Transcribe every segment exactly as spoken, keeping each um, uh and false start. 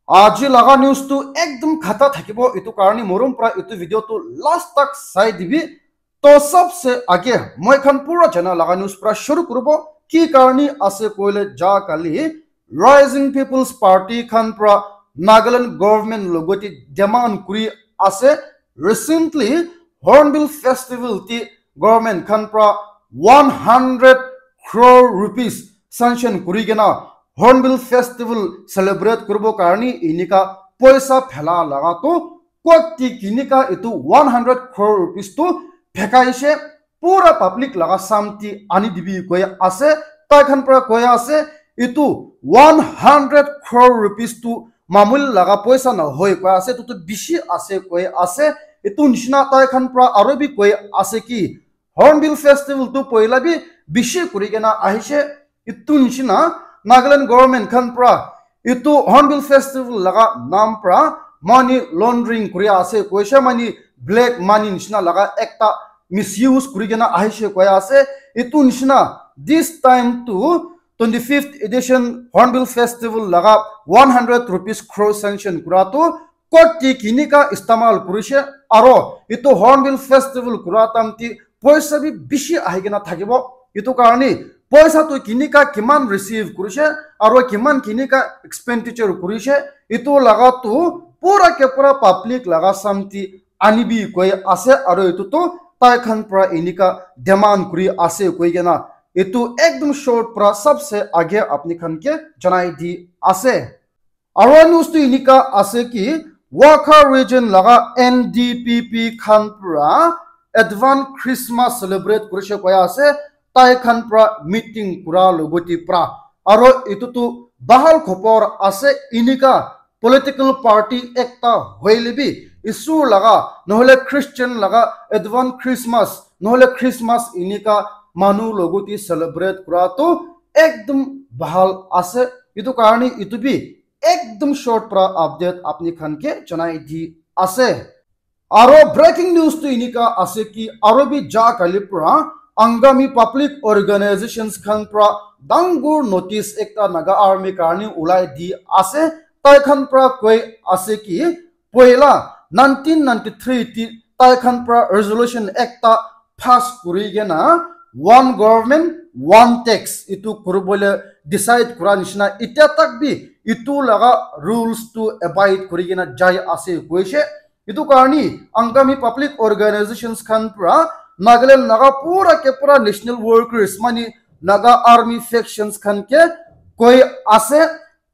Aji laga news tu ekdum khata thakibo, itu karni morom pra itu video tu last tak sai dibi. To sabse age moi khan pura jana laga news pra shuru kuribo. Ki karni ase koile, ja kali Rising People's Party khan pra Nagaland government logoti demand kuri ase. Recently, Hornbill Festival ti government khan pra one hundred crore rupees sanction kuri kena Hornbill Festival celebrate kuribo karni inika poisa phela laga to kot ti kinika itu one hundred crore rupees tu phekaishe, pura public laga samti ani dibi koi ase. Tai khan pra koi ase itu one hundred crore rupees tu mamul laga poisa na hoi koi ase, itu tu bishi ase koi ase. Itu nishina tai khan pra aro bi koi ase ki Hornbill Festival tu poila bi bishi kuri kena ahishe. Itu nishina Nagaland government khan pra itu Hornbill Festival laga nam pra money laundering kuri ase koishe, mani black money nishina laga ekta misuse kuri kena ahishe koi ase. Itu nishina this time tu twenty-fifth edition Hornbill Festival laga one hundred rupees crore sanction kura tu kot ti kinika istemal kurishe, aro itu Hornbill Festival kura tamti poisa bi bishi ahi kena thakibo. Itu karni poisa tu kinika kiman receive kurishe aro kiman kinika expenditure kurishe, itu laga tu pura ke pura public laga samti anibi koi ase, aro itu tu tai khan pra inika demand kuri ase koi kena itu ekdum short pra sabse age apni khan ke janai di ase. Aro news tu inika ase ki Wakha region laga N D P P khan pra advance Christmas celebrate kurishe koi ase, tai khan pra meeting kura logoti pra. Aro itu tu bahal khopor ase, inika political party ekta hoile bi Isur laga nohole Christian laga advance Christmas nohole Christmas inika manu logoti celebrate kura tu ekdum bahal ase. Itu karni itu bi ekdum short pra update apni khan ke janai di ase. Aro breaking news tu inika ase ki aro bi ja kali pra Angami public organizations khan pra dangur notice ekta Naga army karni ulai di ase. Tai khan pra koi ase ki poila nineteen ninety-three ti tai khan pra resolution ekta pass kuri kena one government one tax itu kuribole decide kura nishina itya tak bi itu laga rules tu abide kuri kena jai ase koishe. Itu karni Angami public organizations khan pra Nagaland Naga pura ke pura national workers mani Naga army factions khan ke koi ase,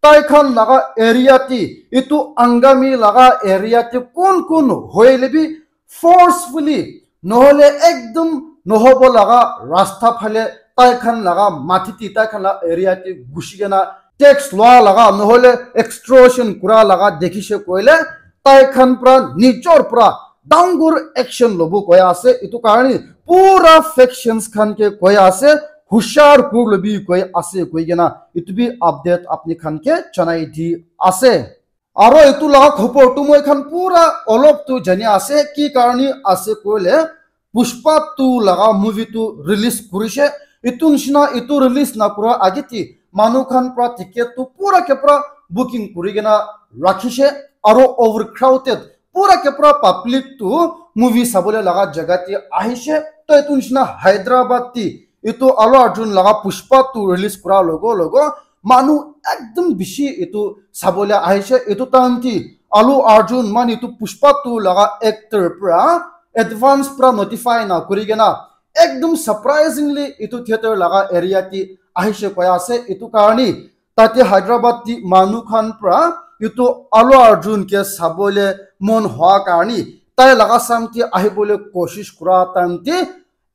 tai khan laga area ti itu Angami laga area ti kun kun hoile bi forcefully nohole ekdum nohobo laga rasta phale tai khan laga mati ti tai khan laga area ti gushi kena tax lua laga nohole extortion kura laga dekhishe koile tai khan pra nijor pra dangur action lobo koi ase. Itu karni pura factions khan ke koi ase, hushar kur lobi koi ase koi kena itu bi update apni khan ke janai di ase. Aro itu laga khopor tu moi khan pura olop tu jani ase, ki karni ase koile Pushpa two laga movie tu release kurishe. Itu nishina itu release na kura age ti manu khan pra ticket tu pura ke pura booking kuri kena rakhishe, aro overcrowded pura ke pura public tu movie sabole laga jaga ti ahishe. To itu nishina Hyderabad ti itu Allu Arjun laga Pushpa two release kura logo logo manu ekdum bishi itu sabole ahishe. Itu time ti Allu Arjun mani itu Pushpa two laga actor pra advance pra notify na kuri kena ekdum surprisingly itu theater laga area ti ahishe koi ase. Itu karni tate Hyderabad ti manu khan pra itu Allu Arjun ke sabole mon hoa karni tai laga samti ahibole koshish kura time ti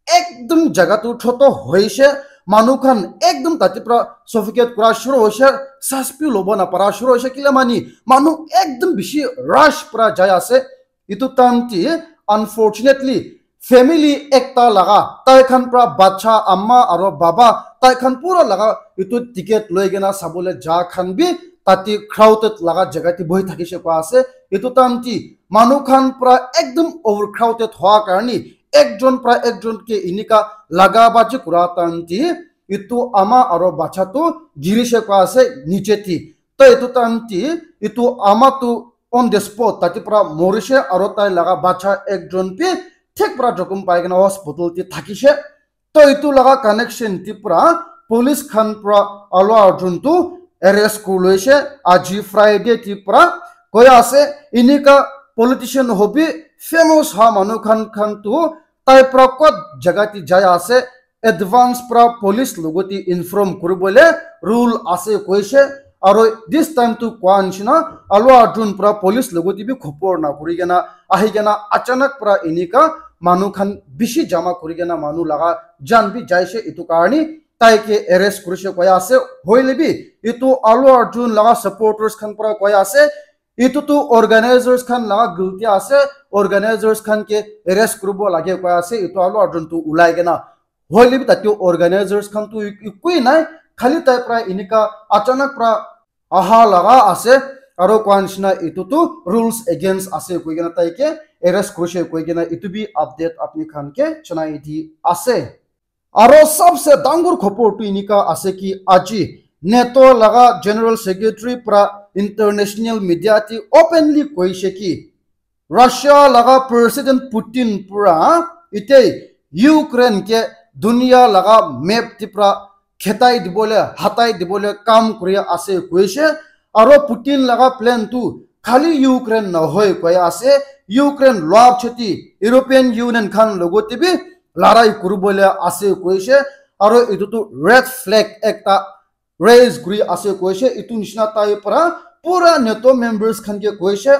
ekdum jaga tu choto hoishe, manu khan ekdum tate pra suffocate kura shuru hoishe, sas bi lobo na para shuru hoishe, kile mani manu ekdum bishi rush pra jai ase. Itu time ti unfortunately family ekta laga tai khan pra bacha ama aro baba tai khan pura laga itu ticket loi kena sabole ja khan bi tate crowded laga jaga ti bohi thakishe koi ase. Itu time ti manu khan pra ekdum overcrowded hoa karni ekjon pra ekjon ke inika laga baji kura time ti itu ama aro bacha tu girishe koi ase niche ti. To etu time te etu ama tu on the spot tate para morishe, aro tai laga bacha ekjon bi thik para jokhom pai kena hospital te thakishe. To etu laga connection te para police khan para Allu Arjun tu arrest kuri loishe. Aji Friday te para koi ase, enika politician hobi famous ha manu khan khan tu tai para kot jaga te jai ase, advance para police logote inform kuribole rule ase koishe. Aro this time tu koa nishina Allu Arjun para police logote bi khopor na kuri kena ahi kena achanak para enika manu khan bishi jama kuri kena manu laga jan bi jaishe. Etu karni tai ke arrest kurishe koi ase. Hoile bi etu Allu Arjun laga supporters khan para koi ase, etu tu organizers khan laga gulti ase, organizers khan ke arrest kuribo lage koi ase etu Allu Arjun tu ulai kena. Hoile bi tate organizers khan tu ekoi nai, khali tai para enika achanak para aha laga ase, aro koa nishina etu tu rules against ase koi kena tai ke arrest kurishe koi kena etu bi update apni khan ke janai di ase. Aro sabse dangor khopor tu enika ase ki aji NATO laga General Secretary para international media te openly koishe ki Russia laga President Putin para ite Ukraine ke dunia laga map te para khetai dibole, hatai dibole kam kuri ase koishe. Aro Putin laga plan tu khali Ukraine nohoi koi ase, Ukraine loa choti European Union khan logote bi larai kuribole ase koishe. Aro etu tu red flag ekta raise kuri ase koishe. Etu nishina tai para pura NATO members khan ke koishe,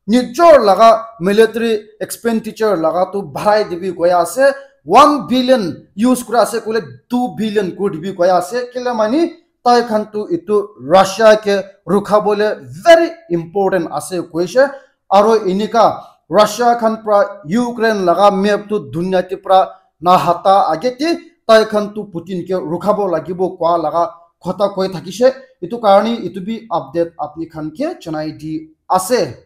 nijor laga military expenditure laga tu barai dibi koi ase, one billion use kura ase koile two billion kuri dibi koi ase. Kile mani tai khan tu etu Russia ke rukhabole very important ase koishe. Aro enika Russia khan para Ukraine laga map tu dunia te para nahata age te tai khan tu Putin ke rukhabo lagibo koa laga khota koi thakishe. Etu karni etu bi update apni khan ke janai di ase.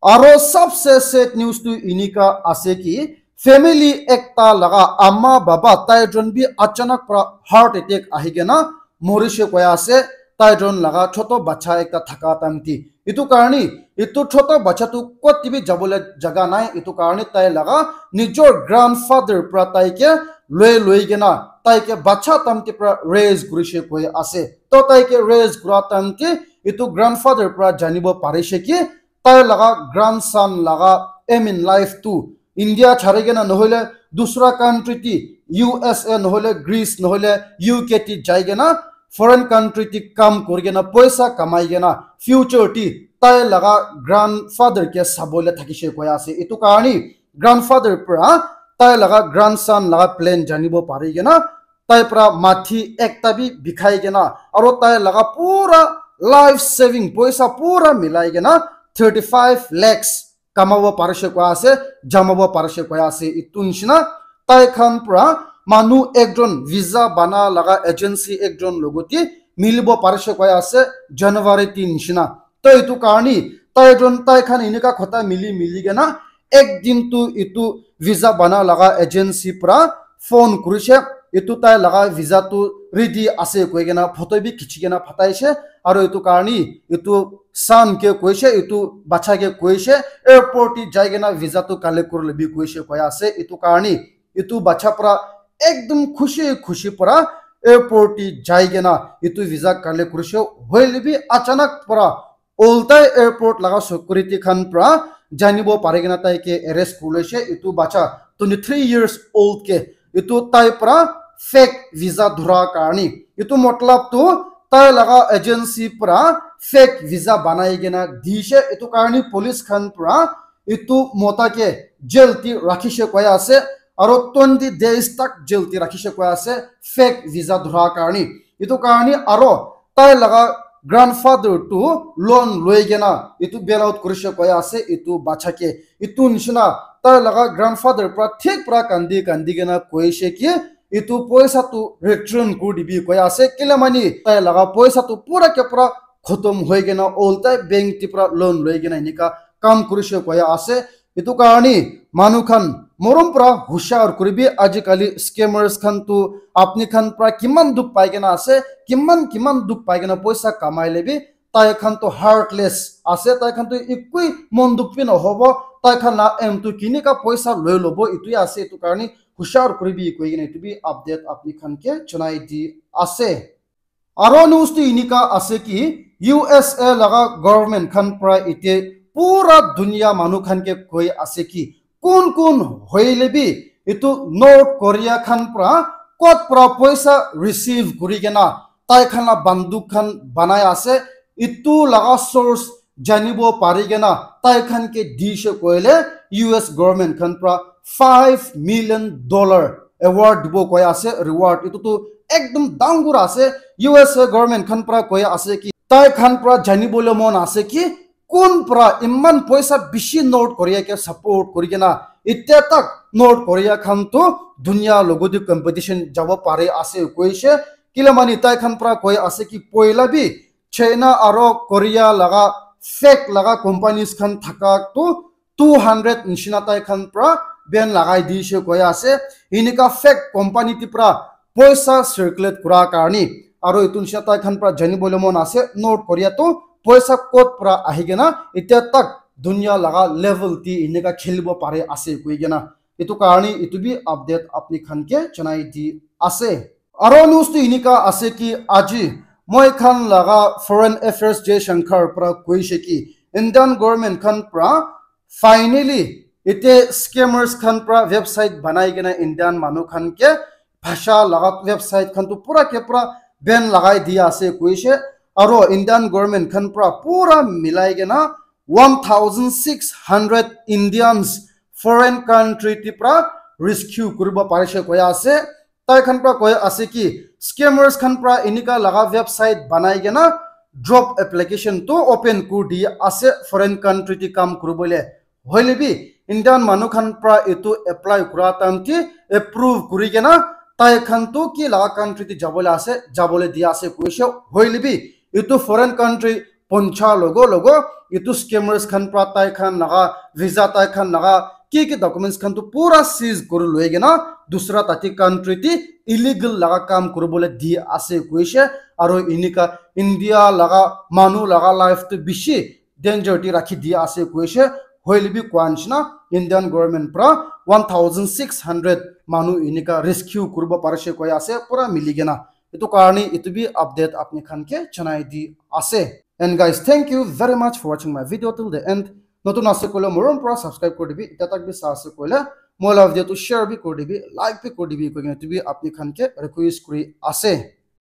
Aro sabse sad news tu enika ase ki family ekta laga ama baba tai jon bi achanak para heart attack ahi kena morishe koi ase, tai jon laga choto bacha ekta thaka time te. Etu karni etu choto bacha tu kot te bi jabole jaga nai, etu karni tai laga nijor grandfather para tai ke loi loi kena tai ke bacha time te para raise kurishe koi ase. To tai ke raise kura time te etu grandfather para janibo parishe ki tai laga grandson laga aim in life tu India chari kena nohole dusra country ti U S A nohole Greece nohole U K ti jai kena foreign country ti kam kuri kena poisa kamai kena future ti tai laga grandfather ke sabole thakishe koi ase. Etu karni grandfather para tai laga grandson laga plan janibo pari kena tai para mathi ekta bi bikhai kena aro tai laga pura life saving poisa pura milai kena thirty five lakhs kamabo parishe koi ase, jamabo parishe koi ase. Etu nishina tai khan para manu ekjon visa bana laga agency ekjon logote milibo parishe koi ase January tin nishina. To etu karni tai jon tai khan enika khota mili mili kena ek din tu etu visa bana laga agency para phone kurishe, etu tai laga visa tu ready ase koi kena photo bi khichi kena phataishe. Aro etu karni etu son ke koishe, etu bacha ke koishe airport te jai kena visa tu collect kuri lobi koishe koi ase. Etu karni etu bacha para ekdum khushi khushi para airport te jai kena etu visa collect kurishe. Hoile bi achanak para Oltai airport laga security khan para janibo pari kena tai ke arrest kuri loishe. Etu bacha twenty three years old ke etu tai para fake visa dhura karni. Etu matlab tu tai laga agency para fake visa banai kena dishe. Etu karni police khan para etu mota ke jail ti rakhishe koi ase aro twenty days tak jail ti rakhishe koi ase fake visa dhura karni. Etu karni aro tai laga grandfather tu loan loi kena etu bail out kurishe koi ase etu bacha ke. Etu nishina tai laga grandfather para thik para kandi kandi kena koishe ki etu poisa tu return kuri dibi koi ase. Kile mani tai laga poisa tu pura ke pura khotom hoi kena oltai bank ti para loan loi kena enika kam kurishe koi ase. Etu karni manu khan morom para hushar kuribi, ajikali scammers khan tu apni khan para kiman dukh pai kena ase, kiman kiman dukh pai kena poisa kamai le bi Tai khan to heartless ase, tai khan to ekoi mon dukh bi nohobo, tai khan la aim to kinika poisa loi lobo, etu he ase, etu karne hushar kuribi koi kena etu bi update apni khan ke janai di ase. Aro news tu enika ase ki U S A laga government khan pra ite pura dunia manu khan ke koi ase ki kun kun hoile bi etu North Korea khan pra kot pra poisa receive kuri kena tai khan la banduk khan banai ase, etu laga source janibo pari kena tai khan ke dishe koile U S government khan pra five million dollar award dibo koi ase, reward. Etu tu ekdum dangor ase. U S government khan pra koi ase ki tai khan pra janibole mon ase ki kun pra iman poisa bishi North Korea ke support kuri kena itya tak North Korea khan tu dunia logo di competition jabo pare ase koishe. Kila mani tai khan pra koi ase ki poila bi China aro Korea laga fake laga companies khan thaka tu two hundred nishina tai khan pra ban lagai dishe koi ase. Enika fake company ti pra poisa circulate kura karni aro etu nishina tai khan pra janibole mon ase North Korea tu poisa kot pra ahi kena itya tak dunia laga level ti enika khelibo pare ase koi kena. Etu karne etu bi update apni khan ke janai di ase. Aro news tu enika ase ki aji moi khan laga Foreign Affairs Jay Shankar pra koishe ki Indian government khan pra finally ite scammers khan pra website banai kena Indian manu khan ke phasha laga website khan tu pura ke pura ban lagai dia ase koishe. Aro Indian government khan pra pura milai kena one thousand six hundred Indians foreign country ti pra rescue kuribo parishe koi ase. Tai khan pra koi ase ki scammers khan pra enika laga website banai kena job application tu open kuri di ase foreign country ti kam kuribole. Hoile bi Indian manu khan pra etu apply kura time ti approve kuri kena tai khan tu ki laga country ti jabole ase, jabole dia ase koishe. Hoile bi etu foreign country poncha logo logo etu scammers khan pra tai khan laga visa, tai khan laga ki ki documents khan tu pura seize kuri loi kena dusra tate country ti illegal laga kam kuribole di ase koishe. Aro enika India laga manu laga life tu bishi danger ti rakhi dia ase koishe. Hoile bi koa nishina Indian government pra one thousand six hundred manu enika rescue kuribo parishe koi ase pura mili kena. Etu karne etu bi update apni khan ke janai di ase. And guys, thank you very much for watching my video till the end. Notun ase koile morom pura subscribe kuri dibi, itya tak bi sa ase koile moi la video tu share bi kuri dibi, like bi kuri dibi koi kena etu bi apni khan ke request kuri ase.